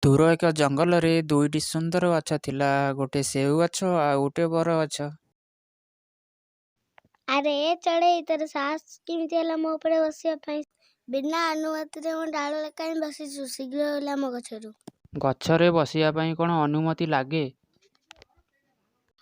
ଦୂର ଏକ ଜଙ୍ଗଲରେ ଦୁଇଟି ସୁନ୍ଦର ଗଛ ଥିଲା। ଗୋଟେ ସେଉ ଗଛ ଆଉ ଗୋଟେ ବରଗଛ। ଆରେ ଏ ଚଢ଼େଇ, ତୋର ସାହସ କେମିତି ହେଲା ମୋ ଉପରେ ବସିବା ପାଇଁ? ବିନା ଅନୁମତିରେ ମୋ ଡାଳରେ କାହିଁ ବସିଛୁ? ଶୀଘ୍ର ଓହ୍ଲା ମୋ ଗଛରୁ। ଗଛରେ ବସିବା ପାଇଁ କ'ଣ ଅନୁମତି ଲାଗେ?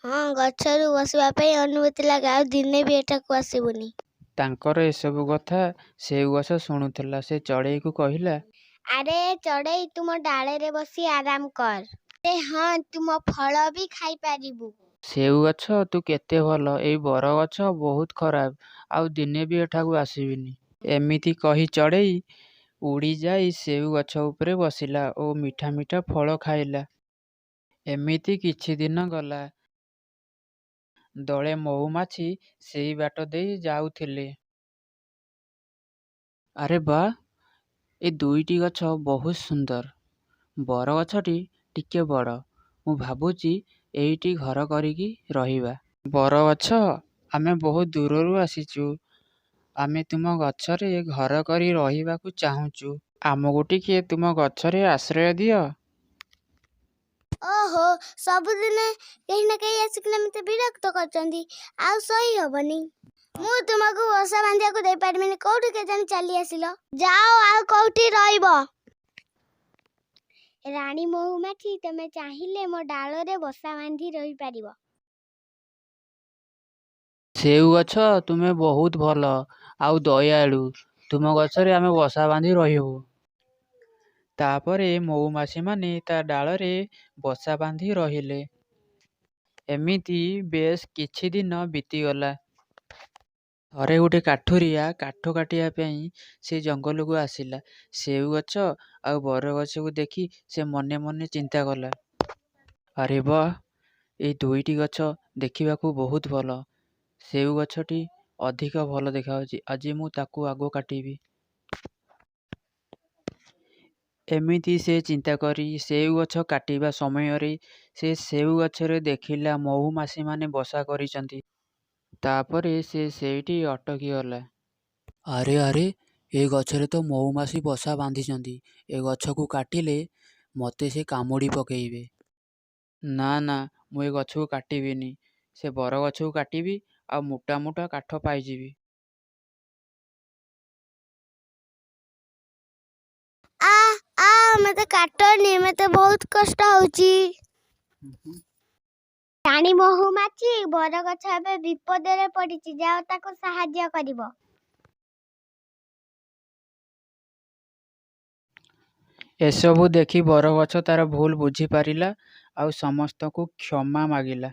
ହଁ, ଗଛରୁ ବସିବା ପାଇଁ ଅନୁମତି ଲାଗେ। ଆଉ ଦିନେ ବି ଏଠାକୁ ଆସିବୁନି। ତାଙ୍କର ଏସବୁ କଥା ସେଉ ଗଛ ଶୁଣୁଥିଲା। ସେ ଚଢ଼େଇକୁ କହିଲା, ଆରେ ଏ ଚଢ଼େଇ, ତୁ ମୋ ଡାଳରେ ବସି ଆରାମ କର। ଆରେ ହଁ, ତୁ ମୋ ଫଳ ବି ଖାଇପାରିବୁ। ସେଉ ଗଛ, ତୁ କେତେ ଭଲ। ଏଇ ବରଗଛ ବହୁତ ଖରାପ। ଆଉ ଦିନେ ବି ଏଠାକୁ ଆସିବିନି। ଏମିତି କହି ଚଢ଼େଇ ଉଡ଼ିଯାଇ ସେଉ ଗଛ ଉପରେ ବସିଲା ଓ ମିଠା ମିଠା ଫଳ ଖାଇଲା। ଏମିତି କିଛି ଦିନ ଗଲା। ଦଳେ ମହୁମାଛି ସେଇ ବାଟ ଦେଇ ଯାଉଥିଲେ। ଆରେ ବାଃ, ଏ ଦୁଇଟି ଗଛ ବହୁତ ସୁନ୍ଦର। ବରଗଛଟି ଟିକେ ବଡ଼। ମୁଁ ଭାବୁଛି ଏଇଠି ଘର କରିକି ରହିବା। ବରଗଛ, ଆମେ ବହୁତ ଦୂରରୁ ଆସିଛୁ। ଆମେ ତୁମ ଗଛରେ ଘର କରି ରହିବାକୁ ଚାହୁଁଛୁ। ଆମକୁ ଟିକେ ତୁମ ଗଛରେ ଆଶ୍ରୟ ଦିଅ। ଓହୋ, ସବୁଦିନେ କେହି ନା କେହି ଆସିକିନା ମୋତେ ବିରକ୍ତ କରୁଛନ୍ତି। ଆଉ ସହି ହବନି। ମୁଁ ତୁମକୁ ବସା ବାନ୍ଧିବାକୁ ଦେଇପାରିବିନି। କୋଉଠି କେଜାଣି ଚାଲି ଆସିଲ? ଯାଅ, ଆଉ କୋଉଠି ରହିବ। ରାଣୀ ମହୁମାଛି, ତମେ ଚାହିଁଲେ ମୋ ଡାଳରେ ବସା ବାନ୍ଧି ରହିପାରିବ। ସେଉ ଗଛ, ତୁମେ ବହୁତ ଭଲ ଆଉ ଦୟାଳୁ। ତୁମ ଗଛରେ ଆମେ ବସା ବାନ୍ଧି ରହିବୁ। ତାପରେ ମହୁମାଛିମାନେ ତା ଡାଳରେ ବସା ବାନ୍ଧି ରହିଲେ। ଏମିତି ବେଶ କିଛି ଦିନ ବିତିଗଲା। ଥରେ ଗୋଟେ କାଠୁରିଆ କାଠ କାଟିବା ପାଇଁ ସେ ଜଙ୍ଗଲକୁ ଆସିଲା। ସେଉ ଗଛ ଆଉ ବରଗଛକୁ ଦେଖି ସେ ମନେ ମନେ ଚିନ୍ତା କଲା, ଆରେ ବାଃ, ଏଇ ଦୁଇଟି ଗଛ ଦେଖିବାକୁ ବହୁତ ଭଲ। ସେଉ ଗଛଟି ଅଧିକ ଭଲ ଦେଖାଯାଉଛି। ଆଜି ମୁଁ ତାକୁ ଆଗ କାଟିବି। ଏମିତି ସେ ଚିନ୍ତା କରି ସେଉ ଗଛ କାଟିବା ସମୟରେ ସେ ସେଉ ଗଛରେ ଦେଖିଲା ମହୁମାଛିମାନେ ବସା କରିଛନ୍ତି। ତାପରେ ସେ ସେଇଠି ଅଟକିଗଲା। ଆରେ ଆରେ, ଏ ଗଛରେ ତ ମହୁମାଛି ବସା ବାନ୍ଧିଛନ୍ତି। ଏ ଗଛକୁ କାଟିଲେ ମୋତେ ସେ କାମୁଡ଼ି ପକେଇବେ। ନା ନା, ମୁଁ ଏ ଗଛକୁ କାଟିବିନି। ସେ ବରଗଛକୁ କାଟିବି ଆଉ ମୋଟା ମୋଟା କାଠ ପାଇଯିବି। ଆ ଆ, ମୋତେ କାଟନି, ମୋତେ ବହୁତ କଷ୍ଟ ହଉଛି। ରାଣୀ ମହୁମାଛି, ବରଗଛ ଏବେ ବିପଦରେ ପଡ଼ିଛି। ଯାଅ, ତାକୁ ସାହାଯ୍ୟ କରିବ। ଏସବୁ ଦେଖି ବରଗଛ ତାର ଭୁଲ ବୁଝିପାରିଲା ଆଉ ସମସ୍ତଙ୍କୁ କ୍ଷମା ମାଗିଲା।